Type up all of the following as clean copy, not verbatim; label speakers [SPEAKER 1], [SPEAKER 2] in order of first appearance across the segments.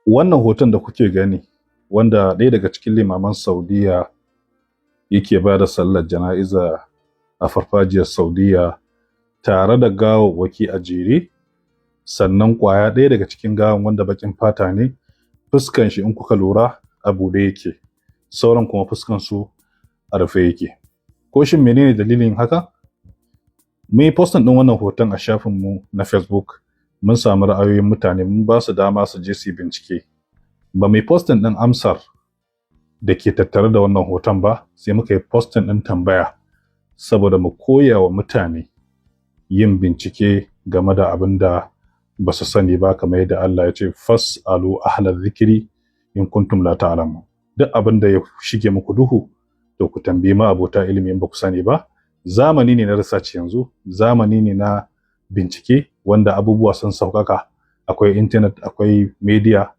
[SPEAKER 1] Wannan hoton da kuke gani, wanda ɗaya daga cikin limaman Saudiya yake ba da sallar jana'iza a farfajiyar Saudiya tare da gawawwaki a jere, sannan ƙwaya ɗaya daga cikin gawan, wanda baƙin fata ne, fuskan shi in kuka lura a buɗe yake, sauran kuma fuskan su a rufe yake. Ko shin menene dalilin haka? Mun yi posting ɗin wannan hoton a shafinmu na Facebook, mun samu ra'ayoyin mutane, mun ba su dama su je su yi bincike. Ba mu yi posting ɗin amsar da ke tattare da wannan hoton ba, sai muka yi posting ɗin tambaya saboda mu koya wa mutane yin bincike game da abin da ba su sani ba, kamar yadda Allah ya ce: "Fas'alu ahla dhikri in kuntum la ta'lamun." Duk abin da ya shige muku duhu, to ku tambayi ma abota ilimi in ba ku sani ba. Zamani ne na research yanzu, zamani ne na bincike wanda abubuwa sun sauƙaƙa. Akwai internet, akwai media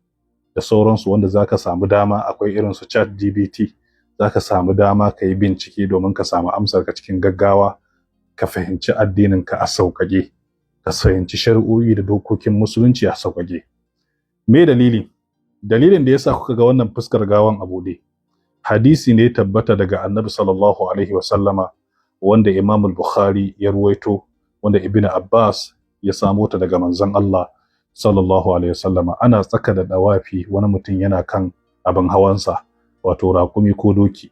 [SPEAKER 1] da sauransu wanda za ka samu dama, akwai irin su ChatGPT, za ka samu dama ka yi bincike domin ka samu amsar ka cikin gaggawa, ka fahimci addinin ka a sauƙaƙe, ka fahimci shari'o'i da dokokin Musulunci a sauƙaƙe. Me dalili? Dalilin da yasa kuka ga wannan fuskar gawan a buɗe, hadisi ne tabbata daga Annabi sallallahu alaihi wasallama, wanda Imam Bukhari ya ruwaito, wanda Ibn Abbas ya samo ta daga manzon Allah sallallahu alaihi wasallama. Ana tsaka da dawafi, wani mutum yana kan abin hawansa, wato raƙumi ko doki,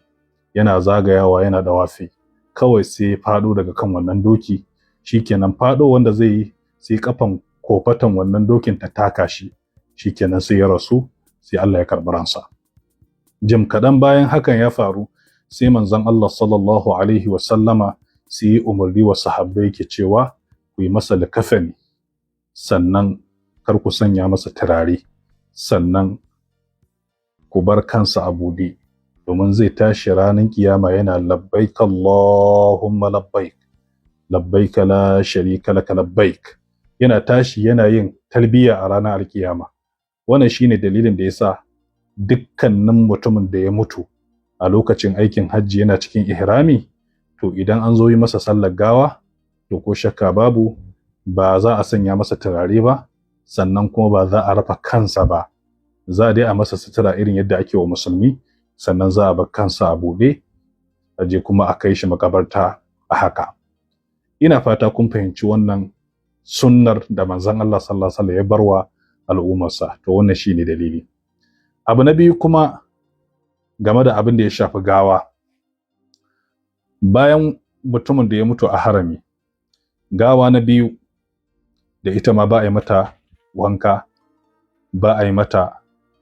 [SPEAKER 1] yana zagayawa yana dawafi, kawai sai ya faɗo daga kan wannan doki. Shikenan, faɗo wanda zai yi, sai kafan kofatan wannan dokin ta taka shi, shikenan sai ya rasu, sai Allah ya karɓi ransa. Jim kaɗan bayan hakan ya faru, sai manzon Allah sallallahu alaihi wasallama sai yi umarni wa sahabbai, ke cewa: "Ku yi masa likafani, sannan kar ku sanya masa turare, sannan ku bar kansa a buɗe, domin zai tashi ranar kiyama yana 'Labbaik Allahumma labbaik, labbaik la sharika laka labbaik'." Yana tashi yana yin talbiya a ranar alkiyama. Wannan shine dalilin da yasa dukkanin mutumin da ya mutu a lokacin aikin hajji yana cikin ihrami, to idan an zo yi masa sallar gawa, to ko shakka babu ba za a sanya masa turare ba, sannan kuma ba za a rufe kansa ba. Za a dai a masa sutura irin yadda ake wa musulmi, sannan za a bar kansa a buɗe, a je kuma a kai shi makabarta a haka. Ina fata kun fahimci wannan sunnar da manzon Allah sallallahu alaihi wasallam ya barwa al'ummarsa. To wannan shine dalili. Abu na biyu kuma, game da abin da ya shafi gawa, bayan mutumin da ya mutu a harami, gawa na biyu da ita ma ba a yi mata wanka, ba a yi mata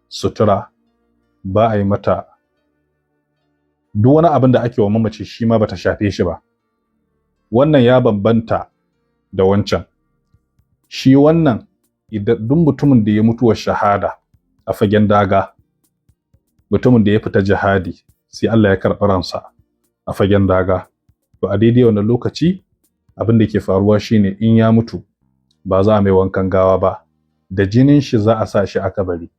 [SPEAKER 1] sutura, ba a yi mata duk wani abin da ake wa mamaci, shi ma bata shafe shi ba. Wannan ya bambanta da wancan. Shi wannan, idan duk mutumin da ya mutuwar shahada a fagen daga, mutumin da ya fita jihadi sai Allah ya karɓi ransa a fagen daga, to a daidai wannan lokaci abin da ke faruwa shine, in ya mutu ba za a mai wankan gawa ba, da jinin shi za a sa shi a kabari.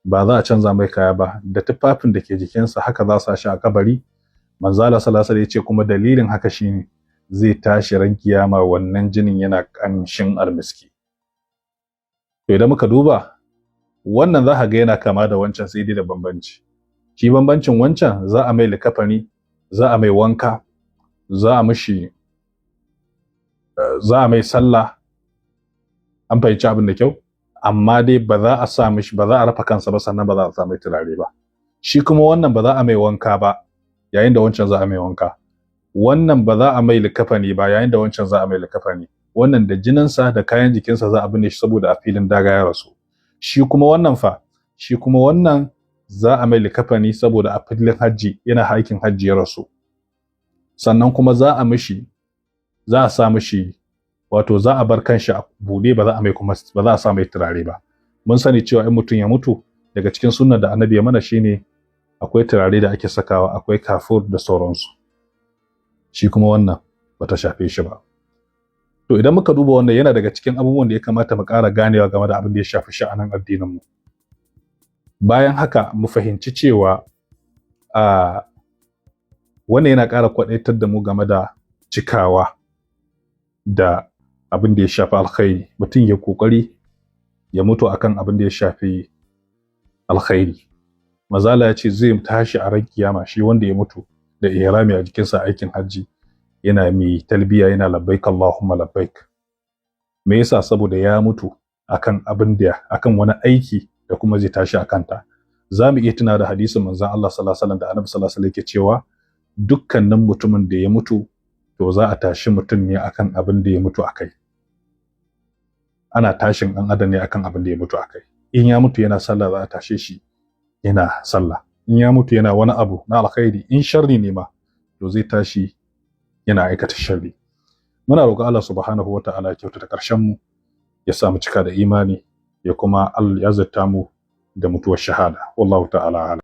[SPEAKER 1] Ba za a canza mai kaya ba, da tufafin da ke jikinsa haka za a sa shi a kabari. Manzo Allah sallallahu alaihi ya ce kuma dalilin haka shine zai tashi ran kiyama wannan jinin yana ƙamshin almiski. To idan muka duba wannan, za ka ga yana kama da wancan, sai dai da bambanci. Shi bambancin wancan, za a mai likafani, za a mai wanka, za a mishi, za a mai sallah. An fahimci abin da kyau? Amma dai ba za a sa mishi, ba za a rufe kansa ba, sannan ba za a sa mai turare ba. Shi kuma wannan, ba za a mai wanka ba, yayin da wancan za a mai wanka. Wannan ba za a mai likafani ba, yayin da wancan za a mai likafani. Wannan da jininsa da kayan jikinsa za a binne shi saboda a filin daga ya rasu. Shi kuma wannan fa? Shi kuma wannan za a mai likafani saboda a filin hajji, yana aikin hajji ya rasu. Sannan kuma za a mishi, za a sa mishi, wato za a bar kanshi a buɗe, ba za a mai kuma ba za a sa mai turare ba. Mun sani cewa in mutum ya mutu, daga cikin sunnar da Annabi ya mana shine akwai turare da ake sakawa, akwai kafur da sauransu. Shi kuma wannan bata shafe shi ba. To idan muka duba wannan, yana daga cikin abubuwan da ya kamata mu ƙara ganewa game da abin da ya shafi sha'anin addinin mu. Bayan haka, mu fahimci cewa a wannan yana ƙara kwaɗaitar da mu game da cikawa da abin da ya shafi alkhairi. Mutum ya kokari ya mutu akan abin da ya shafi Alkhairi. Mazala ya ce zai tashi a ran kiyama, shi wanda ya mutu da ihrami a jikinsa aikin hajji, yana mai talbiya, yana "Labbaik Allahumma labbaik." Me yasa? Saboda ya mutu akan abin da akan wani aiki da kuma zai tashi a kanta. Za mu iya tuna da hadisin manzon Allah sallallahu alaihi wasallam da Annabi sallallahu alaihi wasallam yake cewa dukkanin mutumin da ya mutu, to za a tashi mutum ne akan abin da ya mutu akai. Ana tashin ɗan adam ne akan abin da ya mutu akai. In ya mutu yana sallah, za a tashe shi yana sallah. In ya mutu yana wani abu na alkhairi, in sharri ne ma, to zai tashi yana aikata sharri. Muna roƙon Allah subhanahu wa ta'ala ya kyautata ƙarshen mu, ya sa mu cika da imani, ya kuma Allah ya azurta mu da mutuwar shahada. Wallahu ta'ala a'lam.